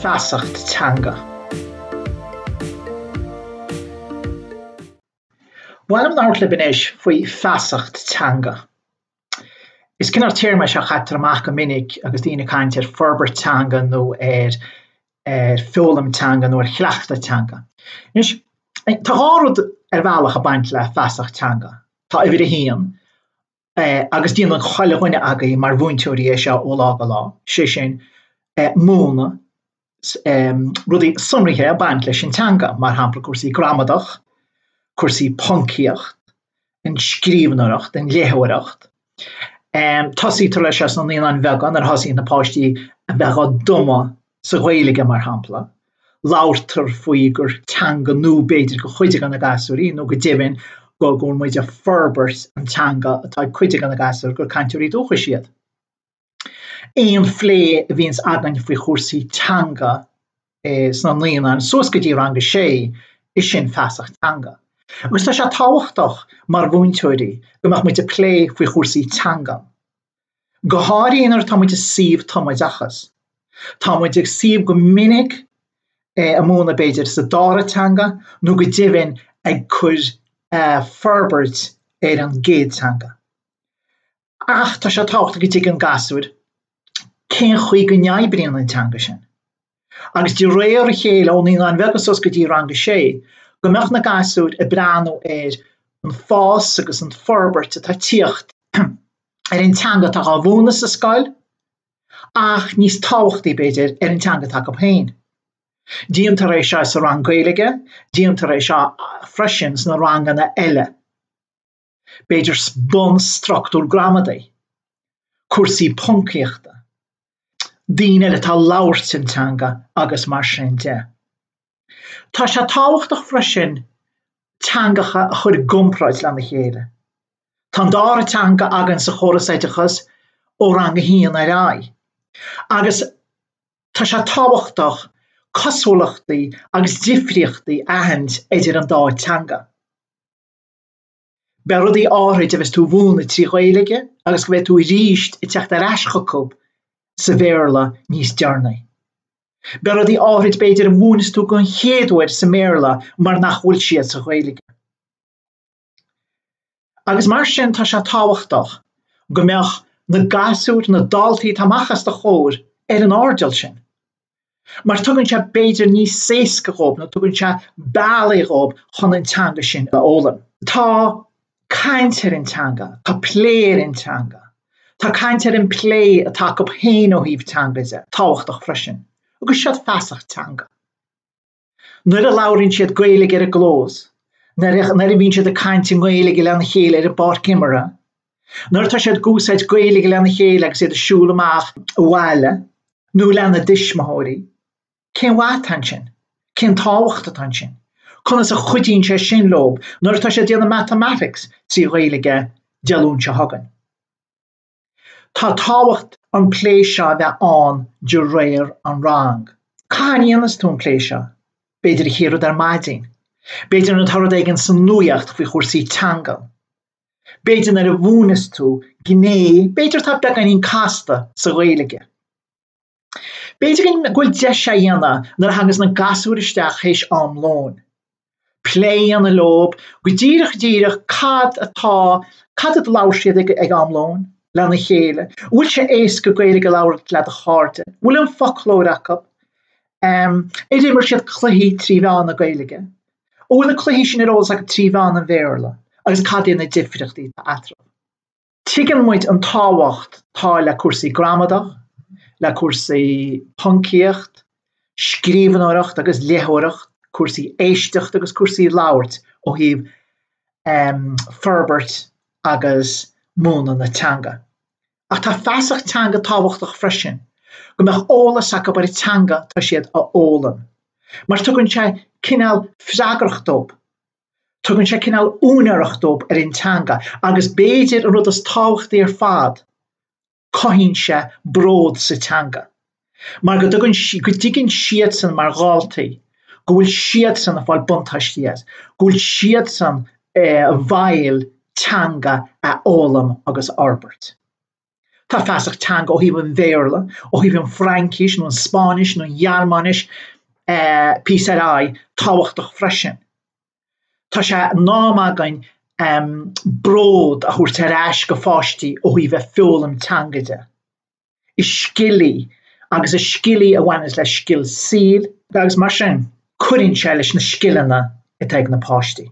Feasacht teanga. Ba mhaith liom labhairt libh anois faoi feasacht teanga. Is cineál téarma é seo a chaitear amach go minic agus daoine ag caint ar forbairt teanga nó ar ar foghlaim teanga nó ar chleachtadh teanga. Anois, tá dhá rud ar bhealach ag baint le feasacht teanga. Tá uimhir a haon, agus déanann chuile dhuine againn mar mhúinteoirí é seo ó lá go lá, sé sin, múineadh rudaí sonraithe ag baint leis an teanga, mar shampla cúrsaí gramadach, cúrsaí poncaíocht, an scríbhneoireacht, an léitheoireacht. Tosaítear leis seo sna naíonáin bheaga nuair a thosaíonn na páistí a bheith á dtumadh sa Ghaeilge, mar shampla. Labhartar faoi gur teanga nua b'fhéidir do chuid de na gasúir í, nó go deimhin go bhfuil muid ag forbairt an teanga atá ag cuid de na gasúir gur cainteoirí dúchais iad. Aon phlé a bhíonns againn faoi chúrsaí teanga sna naíonáin suas go dtí rang a sé, is sin feasacht teanga. Agus tá sé tábhachtach mar mhúinteoirí go mbeadh muid ag plé faoi chúrsaí teanga. Go háirithe nuair atá muid i suíomh tumoideachas. Tá muid ag suíomh go minic ag múineadh b'fhéidir sa dara teanga nó go deimhin ag cur forbairt ar an gcéad teanga. Ach tá sé tábhachtach go dtuigeann gasúir cén chaoi go n-oibríonn an teanga sin. Agus de réir a chéile, ó Naíonáin Bheaga suas go dtí Rang a Sé, go mbeadh na gasúir ag breathnú ar an fás agus an forbairt atá ag tíocht ar an teanga atá á mhúineadh sa scoil, ach níos tábhachtaí, b'fhéidir, ar an teanga atá acu féin. Déantar é seo sa rang Gaeilge, déantar é seo freisin sna ranganna eile. b'fhéidir bunstruchtúr gramadaí, cúrsaí poncaíochta, daoine eile atá ag labhairt an teanga agus mar sin de. Tá sé tábhachtach freisin teangacha a chur i gcomparáid lena chéile. Tá an dara teanga againn sa chóras oideachais ó rang a haon ar aghaidh agus tá sé tábhachtach cosúlachtaí agus difríochtaí a aithint idir an dá teanga. Beidh rudaí áithrid a bheas tú a mhúineadh trí Ghaeilge agus go mbeidh tú arís ag teacht ar ais chucu sa Bhéarla níos deireanaí. Beidh rudaí áithrid b'fhéidir a mhúineas tú don chéad uair sa mBéarla mar nach bhfuil siad sa Ghaeilge. Agus mar sin tá sé tábhachtach go mbeadh na gasúir, na daltaí atá amach os do chomhair ar an airdeall sin. Mar tugann sé b'fhéidir níos éasca dhóibh nó tugann sé bealaí dhóibh chun an teanga sin a fhoghlaim. Tá caint ar an teanga, tá plé ar an teanga, tá caint ar an plé atá acu féin ó thaobh teanga de, tábhachtach freisin. Agus siod feasacht teanga. Nuair a labhraíonn siad Gaeilge ar an gclós, nuair a bhíonn siad ag caint i nGaeilge lena chéile ar an bpáirc imeartha, nuair atá siad ag úsáid Gaeilge lena chéile agus iad ag siúl amach abhaile nó lena dtuismitheoirí, cén mhaith atá ansin? Cén tábhacht atá ansin? Conas a chuidíonn sé sin leo nuair atá siad ag déanamh mathematics trí Ghaeilge Dé Luain seo chugainn? Tá tábhacht an plé seo a bheith ann de réir an rang. Cathain a dhéanas tú an plé seo? B'fhéidir an chéad rud ar maidin. B'fhéidir nuair atá rud éigin sa nuaíocht faoi chúrsaí teanga. B'fhéidir nuair a mhúineas tú gné, b'fhéidir atá beagáinín casta sa Ghaeilge. B'fhéidir go bhfuil deis á dhéanamh nuair a thagas na gasúir isteach théis am lóin. Plé a dhéanamh leob go díreach díreach cad atá, cad a labhair siad ag ag am lóin, lena chéile. An bhfuil sé éasca Gaeilge a labhairt le do chairde? An bhfuil an foclóir acu? Ar imir siad cluichí trí mheán na Gaeilge? An bhfuil na cluichí sin ar eolas acu trí mheán an Bhéarla? Agus cad iad na difríochtaí atá eatarthu? Tuigeann muid an tábhacht atá le cúrsaí gramadach, le cúrsaí poncaíocht, scríbhneoireacht agus léitheoireacht, cúrsaí éisteachta agus cúrsaí labhairt ó thaobh forbairt agus múineadh na teanga. Ach tá feasacht teanga tábhachtach freisin, go mbeadh eolas acu ar an teanga atá siad a fhoghlaim, mar tugann sé cineál freagracht dóibh. Tugann sé cineál úinéireacht dóibh ar an teanga agus b'fhéidir an rud is tábhachtaí ar fad, cothaíonn sé bród sa teanga. Mar go dtugann, go dtuigeann siadsan mar dhaltaí go bhfuil siadsan ag fáil buntáistí as, go bhfuil siadsan i bhfeighil teanga a fhoghlaim agus a fhorbairt. Tá feasacht teanga ó thaobh an Bhéarla, ó thaobh an Fraincis nó an Spáinnis nó an Ghearmáinis, píosa ar aghaidh, tábhachtach freisin. Tá sé in am againn bród a thabhairt ar ais go pháistí ó thaobh a foghlaim teanga de. Is scil í, agus is scil í a bhaineanns le scil saoil agus mar sin cuireann sé leis na scileanna atá ag na páistí.